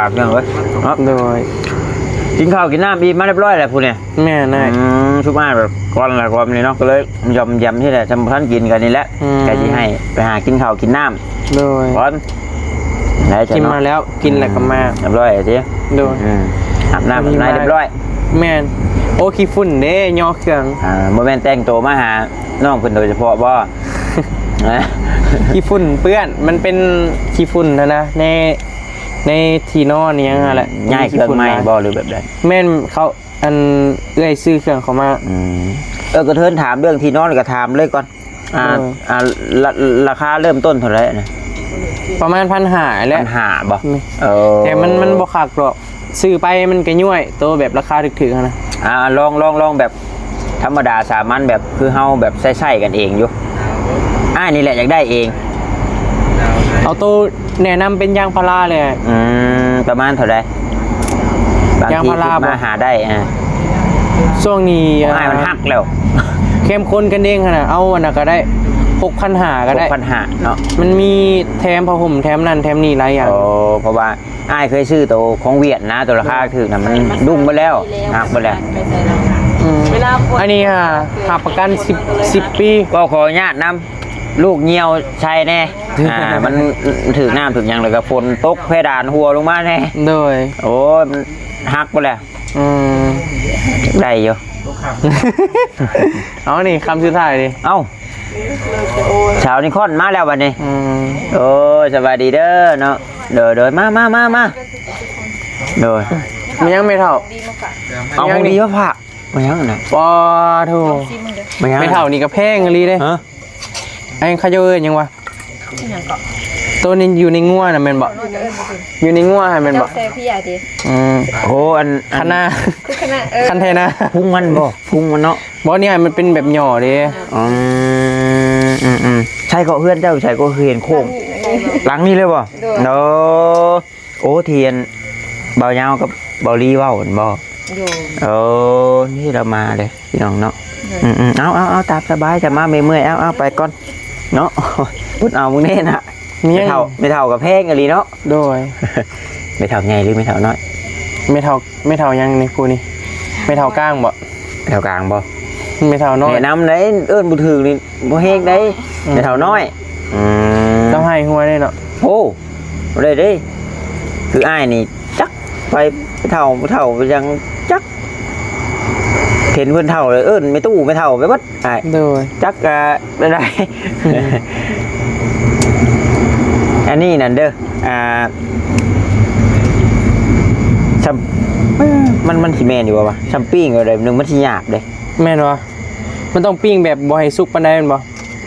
າ ພີ່ນ້ອງເອີຍເນາະ. ໂດຍ ກິນເຂົ້າກິນນ້ຳອີ່ມມາຮຽບຮ້ອຍແລ້ວຜູ້ນີ້. ແມ່ນອ້າຍ. ອືມ ຊຸມອ້າຍແບບກ່ອນລະກ່ອນນີ້ເນາະ ກໍເລີຍຢອມແຢມທີ່ແຫຼະ ຈຳບໍ່ທັນກິນກັນນີ້ແຫຼະ. ອືມ ກໍຊິໃຫ້ໄປຫາກິນເຂົ້າກິນນ້ຳ. ໂດຍ ກ່ອນ ໄດ້ ກິນມາແລ້ວ ກິນແລ້ວກໍມາ ຮຽບຮ້ອຍຕິ. ໂດຍ ອືມ ອາບນ້ຳອາບໃນຮຽບຮ້ອຍ. ແມ່ນ. ໂອ້ ຂີ້ຝຸ່ນເດ້ ຍໍເຄື່ອງ. ອ່າ ບໍ່ແມ່ນແຕ່ງໂຕມາຫານ້ອງເພິ່ນໂດຍສະເພາະບໍ່? ຂີ້ຝຸ່ນເປື້ອນ ມັນເປັນຂີ້ຝຸ່ນຫັ້ນນະ ໃນ ໃນທີ່ນອນອີ່ຫຍັງຫັ້ນແຫຼະ. ອືມ ຍ້າຍເຄື່ອງໃໝ່ບໍ່ ຫຼືແບບໃດ? ແມ່ນ ເຂົາ ອັນ ເອື້ອຍຊື້ເຄື່ອງເຂົ້າມາ. ອືມ ເອີ ກະເທີນຖາມເລື່ອງທີ່ນອນ ກະຖາມເລີຍກ່ອນ. ອ່າ ໂດຍ ອ່າ ລາ ລາຄາເລີ່ມຕົ້ນເທົ່າໃດນະ? ປະມານພັນຫ້າແຫຼະ. ພັນຫ້າບໍ່? ແມ່ນ. ເອີ ແຕ່ມັນ ມັນບໍ່ຄັກດອກ ຊື້ໄປມັນກະຍ້ວຍ ໂຕແບບລາຄາຖືກໆຫັ້ນນະ. ອ່າ ລອງ ລອງ ລອງແບບທຳມະດາສາມັນ ແບບຄືເຮົາແບບໃຊ້ໆກັນເອງຢູ່. ອ້າຍນີ້ແຫຼະຢາກໄດ້ເອງ. ເອົາໂຕແນະນຳເປັນຢາງພາລາເລີຍ. ອືມ ປະມານເທົ່າໃດ? ບາງທີ ຢາງພາລາ ຄິດມາ ບໍ່ ຫາໄດ້. ອ່າ ຊ່ວງນີ້ ຂອງອ້າຍມັນ ອ່າ ຫັກແລ້ວ ເຂັ້ມຂຸ້ນກັນເອງຫັ້ນນະ. ເອົາອັນນັ້ນກໍໄດ້ ຫົກພັນຫ້າກໍໄດ້ ຫົກພັນຫ້າເນາະ. ມັນມີແຖມຜ້າຫົ່ມ ແຖມນັ້ນແຖມນີ້ຫຼາຍຢ່າງ. ໂອ້ ເພາະວ່າອ້າຍເຄີຍຊື້ໂຕຂອງຫວຽດນະ ໂຕລາຄາຖືກນະ ມັນດຸ້ມເບິດແລ້ວ ຫັກເບິດແລ້ວ. ອືມ ອັນນີ້ຫາ ຮັບປະກັນສິບ ສິບປີ. ກໍຂໍອະນຸຍາດນຳ ລູກຍ່ຽວໃສ່ແດ່. ອ່າ ມັນຖືກນ້ຳຖືກຫຍັງ ແລ້ວກໍຝົນຕົກ ເພດານຮົ່ວລົງມາແດ່. ໂດຍ ໂອ້ຍ ມັນຫັກໄປແລ້ວ. ອືມ ໄດ້ຢູ່. ເອົາ ນີ້ຄຳສຸດທ້າຍນີ້. ເອົ້າ ສາວນິຄອນມາແລ້ວບັດນີ້. ອືມ ໂອ້ຍ ສະບາຍດີເດີເນາະ. ໂດຍ ໂດຍ ມາ ມາ ມາ ມາ. ໂດຍ ມີຫຍັງແມ່ເຖົ້າ? ເອົາຂອງດີມາຝາກ. ມີຫຍັງນະ? ປາໂທ ມີຫຍັງ? ແມ່ເຖົ້ານີ້ກໍແພງອີ່ຫຼີເດ້. ຮະ? ອັນເຂົາເຈົ້າເອີ້ນຫຍັງວະ? ອີຫຍັງເກາະ? ໂຕນີ້ຢູ່ໃນງົວນະແມ່ນບໍ່? ຢູ່ໃນງົວຫັ້ນແມ່ນບໍ່? ເຈົ້າແຊເພຍເດ້. ອືມ ໂອ້ ອັນ ອັນ ຄັນນາ ຄືຄັນນາ ເອີ ຄັນໄຖນາ ພຸງມັນບໍ່? ພຸງມັນເນາະ. ບໍ່ ນີ້ມັນເປັນແບບຫຍໍ້ເດ້. ອືມ ອືມ ອືມ ໃສ່ເກາະເຮືອນເຈົ້າ ໃສ່ເກາະເຮືອນໂຄ້ງ ຫຼັງນີ້ເລີຍບໍ່? ໂດຍ ໂອ້ ໂອ້ ທີ່ອັນ ບ່າວຍາວກັບບ່າວລີເວົ້າຫັ້ນບໍ່? ໂດຍ ເອີ ນີ້ລາວມາເດ້ພີ່ນ້ອງເນາະ. ໂດຍ ອືມໆ ເອົາໆໆ ຕາມສະບາຍ ຈະມາເມື່ອຍໆ ເອົາໆ ໄປກ່ອນເນາະ. ອດເອົາມື້ນີ້ນະ. ແມ່ເຖົ້າ ແມ່ເຖົ້າກໍແພງອີ່ຫຼີເນາະ. ໂດຍ ແມ່ເຖົ້າໃຫຍ່ຫຼືແມ່ເຖົ້ານ້ອຍ? ແມ່ເຖົ້າ ແມ່ເຖົ້າຫຍັງນີ້ ຜູ້ນີ້? ແມ່ເຖົ້າກາງບໍ່? ແມ່ເຖົ້າກາງບໍ່? ແມ່ເຖົ້ານ້ອຍ ແນະນຳໄດ໋ ເອີ້ນບໍ່ຖືກນີ້ ບໍ່ແຮງໄດ໋. ອືມ ແມ່ເຖົ້ານ້ອຍ. ອືມ ລາວໃຫ້ຫົວເດ້ເນາະ. ໂອ້ ບໍ່ໄດ້ເດ້ ຄືອ້າຍນີ້ຈັກໄປເຖົ້າ ເຖົ້າຫຍັງຈັກ ເຫັນເພິ່ນເຖົ້າແລ້ວເອີ້ນແມ່ຕູ້ແມ່ເຖົ້າໄປເບິດອ້າຍ. ໂດຍ ຈັກ ອ່າ ແນວໃດ. ອັນນີ້ນັ້ນເດີ ອ່າ ຊຳ ມັນ ມັນຊິແມ່ນຢູ່ບໍ່ວະ? ຊຳປີ້ງແບບໜຶ່ງມັນຊິຫຍາບເດ້. ແມ່ນບໍ່? ມັນຕ້ອງປີ້ງແບບບໍ່ໃຫ້ສຸກປານໃດແມ່ນບໍ່?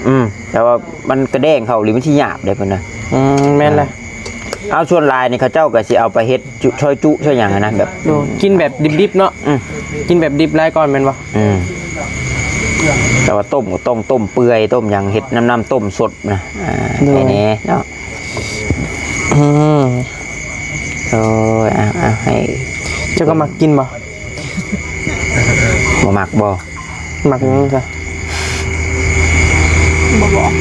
ອືມ ແຕ່ວ່າມັນກະແດງເຂົ້າອີ່ຫຼີ ມັນຊິຫຍາບເດ້ເພິ່ນນະ. ອືມ ແມ່ນແຫຼະ. ເອົາ ສ່ວນຫຼາຍນີ້ເຂົາເຈົ້າກໍຊິເອົາໄປເຮັດຈຸ ຊອຍຈຸ ຊອຍຫຍັງຫັ້ນນະ ແບບ ໂດຍ ກິນແບບດິບໆເນາະ. ອືມ ກິນແບບດິບຫຼາຍກ່ອນແມ່ນບໍ່? ອືມ ແຕ່ວ່າຕົ້ມກໍຕ້ອງຕົ້ມເປື່ອຍ ຕົ້ມຫຍັງ ເຮັດນ້ຳ ນ້ຳຕົ້ມສົດນະ. ອ່າ ໂດຍ ແນ່ເນາະ. ອືມ ໂອ້ຍ ເອົາ ເອົາ ໃຫ້ ເຈົ້າກໍມັກກິນບໍ່? ບໍ່ມັກບໍ່? ມັກຫຍັງຊະ? ບໍ່ບອກ.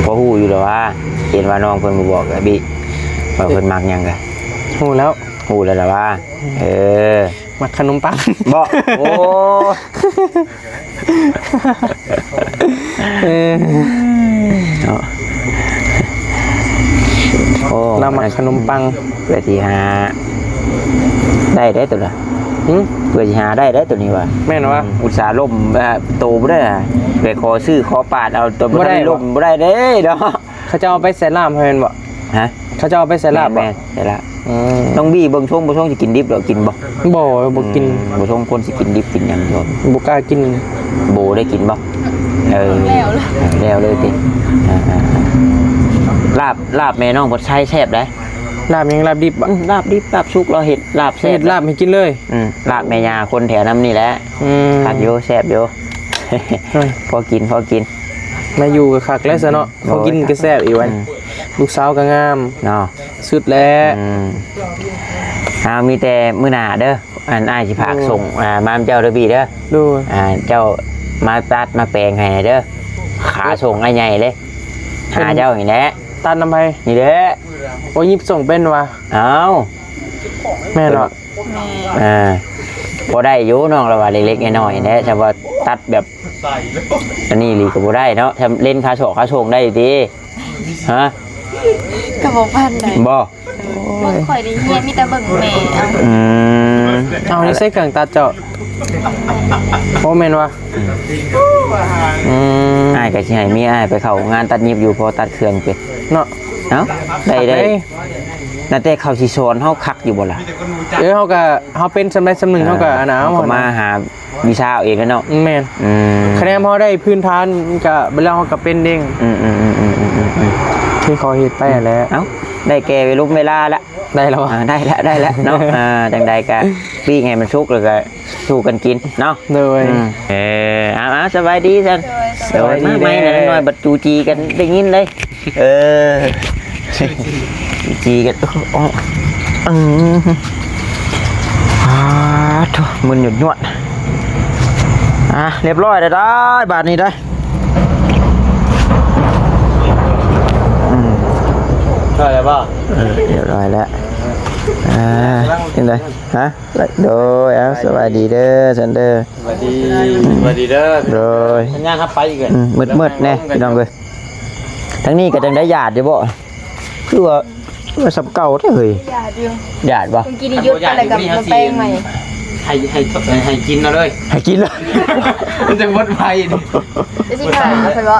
ພໍຮູ້ຢູ່ແລ້ວວ່າ ເຫັນວ່ານ້ອງເພິ່ນບໍ່ບອກອະບິ ວ່າເພິ່ນມັກຫຍັງກະ ຮູ້ແລ້ວ ຮູ້ແລ້ວລະວ່າ. ອືມ ເອີ ມັກຂະໜົມປັງ. ບໍ່? ໂອ້ ເອີ ເນາະ. ໂອ້ ລາວມັກຂະໜົມປັງ. ເພື່ອຊິຫາໄດ້ເດ້ໂຕລະ. ຫື? ເພື່ອຊິຫາໄດ້ເດ້ໂຕນີ້ວ່າ. ແມ່ນຫວາ? ອືມ ອຸດສາລົ້ມ ເອີ ໂຕບໍ່ໄດ້ ໄປຂໍຊື້ຂໍປາດເອົາໂຕບໍ່ໄດ້. ບໍ່ໄດ້ບໍ່? ລົ້ມບໍ່ໄດ້ເດ້ເນາະ. ເຂົາເຈົ້າເອົາໄປໃສ່ລາບໃຫ້ແມ່ນບໍ່? ຮະ? ເຂົາເຈົ້າເອົາໄປໃສ່ລາບບໍ່? ແມ່ນໆ ໃສ່ລາບ. ອືມ ຕ້ອງບີ່ເບິ່ງຊົງ ບໍ່ຊົງຊິກິນດິບດອກ ກິນບໍ່? ບໍ່ ບໍ່ກິນ. ອືມ ບໍ່ຊົງຄົນຊິກິນດິບກິນຫຍັງ ບໍ່ ບໍ່ກ້າກິນ. ໂບໄດ້ກິນບໍ່? ເອີ ແລ້ວເລີຍ ແລ້ວເລີຍຕິ. ອ່າ ລາບ ລາບແມ່ນ້ອງບົດໄຊແຊບເດ້. ລາບຫຍັງ? ລາບດິບບໍ? ອືມ ລາບດິບ ລາບສຸກ ລາວເຮັດລາບແຊບເລີຍ. ເຮັດລາບໃຫ້ກິນເລີຍ? ອືມ ລາບແມ່ຍ່າຄົນແຖວນຳນີ້ແຫຼະ. ອືມ ຄັກຢູ່ ແຊບຢູ່. ເອີຍ ພໍກິນ ພໍກິນ. ມາຢູ່ກໍຄັກແລ້ວຊະເນາະ. ອືມ ພໍກິນກໍແຊບອີກ. ອືມ ລູກສາວກໍງາມເນາະ. ສຸດແລ້ວ. ອືມ ເອົາ ມີແຕ່ມື້ໜ້າເດີ. ອັນ ອ້າຍຊິພາກ ໂດຍ ສົ່ງ ອ່າ ມານຳເຈົ້າເດີພີ່ເດີ. ໂດຍ ອ່າ ເຈົ້າມາຕັດມາແປງໃຫ້ເດີ. ຂາສົ່ງອ້າຍໃຫຍ່ເລີຍ ຫາເຈົ້ານີ້ແຫຼະ. ຕັດນຳໃຜ? ນີ້ແຫຼະ. ໂອ້ ຍິບສົ່ງເປັນຫວາ? ເອົ້າ ແມ່ນເນາະ. ແມ່ນ. ອ່າ ພໍໄດ້ຢູ່ ນ້ອງລາວວ່າເລັກໆນ້ອຍໆແຫຼະ. ແຕ່ວ່າຕັດແບບອັນນີ້ອີ່ຫຼີກໍບໍ່ໄດ້ເນາະ. ເຫຼັ້ນຂາສອກຂາສົ່ງໄດ້ຕິ? ຮະ? ກໍບໍ່ປານໃດ. ບໍ່? ໂອ້ຍ ຂ້ອຍນີ້ເຮີຍ ມີແຕ່ເບິ່ງແມ່ເອົາ. ອືມ ເອົາ ນີ້ໃຊ້ເຄື່ອງຕັດເຈົ້າ? ໂອ້ ແມ່ນຫວາ? ອືມ ອືມ ອ້າຍກໍຊິໃຫ້ເມຍອ້າຍໄປເຂົ້າງານຕັດຫຍິບຢູ່ ພໍຕັດເຄື່ອງເປັນເນາະ. ເອົ້າ ໄດ້ ໄດ້ ໄດ້ ນັບແຕ່ເຂົາຊິສອນເຮົາຄັກຢູ່ບໍ່ລະ? ເອີ ເຮົາກໍ ເຮົາເປັນສ່ຳໃດສ່ຳໜຶ່ງ ເອີ ເຮົາກໍອັນນັ້ນ ເຮົາກໍມາຫາ ວິຊາເອົາເອງແຫຼະເນາະ. ແມ່ນ. ອືມ ຄະແນນເຮົາໄດ້ພື້ນຖານ ມັນກະເວລາເຮົາກະເປັນເດ້ງ. ອືມໆ ທີ່ເຂົາເຮັດໄປຫັ້ນແຫຼະ. ເອົ້າ ໄດ້ແກ່ເວລົມເວລາລະ. ໄດ້ແລ້ວ ອ່າ ໄດ້ແລ້ວ ໄດ້ແລ້ວເນາະ. ອ່າ ຈັ່ງໃດກະປີ້ງໃຫ້ມັນສຸກ ແລ້ວກະສູ່ກັນກິນເນາະ. ໂດຍ. ອືມ ເອີ ເອົາໆ ສະບາຍດີຊັ້ນ. ໂດຍ ສະບາຍດີ. ໂດຍ ມາໃໝ່ນະ ເດັກນ້ອຍບັດຈູຈີກັນໄດ້ຍິນເລີຍ. ເອີ ຈີກັນ ອືມ ອາໂທ້ ມຶນຍວດໆ. ອ່າ ຮຽບຮ້ອຍແລ້ວ ໄດ້ບາດນີ້ໄດ້. ອືມ ໄດ້ແລ້ວບໍ່? ເອີ ຮຽບຮ້ອຍແລ້ວ. ອ່າ ຈັ່ງໃດ? ຮະ? ໂດຍ ເອົາ ສະບາຍດີເດີ ຊັ້ນເດີ. ສະບາຍດີ ສະບາຍດີເດີ. ໂດຍ ສັນຍານເຮົາໄປອີກເລີຍ. ອືມ ມືດໆແດ່ພີ່ນ້ອງເອີຍ. ທາງນີ້ກໍຈັ່ງໄດ້ຫຍາດຢູ່ບໍ່? ຄືວ່າ ຄືວ່າສ່ຳເກົ່າແທ້ເຮີ້ຍ. ຫຍາດຢູ່. ຫຍາດບໍ່? ເມື່ອກີ້ນີ້ຢຸດໄປແລ້ວກໍມາແປງໃໝ່. ໃຫ້ ໃຫ້ ໃຫ້ກິນເອົາເລີຍ. ໃຫ້ກິນເລີຍ. ມັນຈະໝົດໄວນີ້. ຈະຊິຂ້າເພິ່ນບໍ່?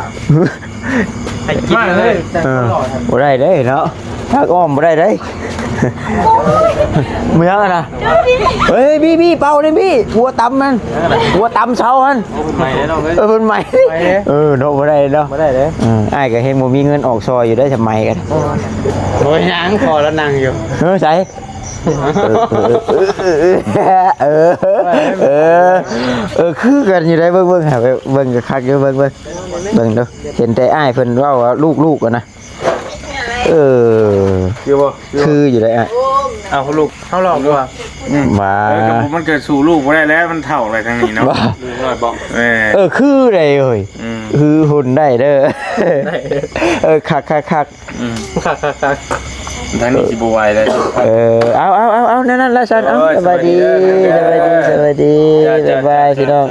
ໃຫ້ກິນເອົາເລີຍ. ເອີ ບໍ່ໄດ້ເດ້ເນາະ. ພາກອ້ອມບໍ່ໄດ້ເດ້. ເມືອງນະ. ເອີ ເຮີ້ຍ ບີ ບີ ເປົ່າເດ້ບີ ຫົວຕຳມັນ ຫົວຕຳເສົາຫັ້ນ. ໂອ້ ເພິ່ນໃໝ່ເດ້ນ້ອງເອີຍ. ເອີ ເພິ່ນໃໝ່. ເອີ ເນາະ ບໍ່ໄດ້ເນາະ. ບໍ່ໄດ້ເດ້. ເອີ ອ້າຍກໍແຮງບໍ່ມີເງິນອອກຊ່ອຍຢູ່ໄດ໋ ສະໄໝກັນ. ໂອ້ຍ ຍັງພໍລະນັ່ງຢູ່. ເອີ ໃສ? ເອີ ເອີ ເອີ ເອີ ຄືກັນຢູ່ໄດ໋. ເບິ່ງ ເບິ່ງ ຫາໄປເບິ່ງກໍຄັກຢູ່. ເບິ່ງ ເບິ່ງ ເບິ່ງດູ. ເຫັນແຕ່ອ້າຍເພິ່ນເວົ້າວ່າລູກໆຫັ້ນນະ. ເອີ ຄືຢູ່ບໍ່? ຄືຢູ່ໄດ໋ອ້າຍ. ເອົາລູກ ເຮົາລອງດູວ່າ. ອືມ ວ່າ ເອີ ກໍມັນກໍສູ້ລູກບໍ່ໄດ້ແລ້ວ ມັນເຖົ້າແລ້ວທາງນີ້ເນາະ. ລູກນ້ອຍບໍ່? ເອີ ເອີ ຄືໄດ໋ເອີຍ. ອືມ ຄືຮຸ່ນໄດ້ເດີ. ເອີ ຄັກ ຄັກ ຄັກ. ອືມ ຄັກ ຄັກ ຄັກ. ທາງນີ້ຊິບໍ່ໄຫວແລ້ວ. ເອີ ເອົາ ເອົາ ເອົາ ເອົາ ແນວນັ້ນລະຊັ້ນ. ເອົາ ໂອ້ຍ ສະບາຍດີ ສະບາຍດີ ສະບາຍດີ ສະບາຍດີ. ບາຍບາຍ ພີ່ນ້ອງ.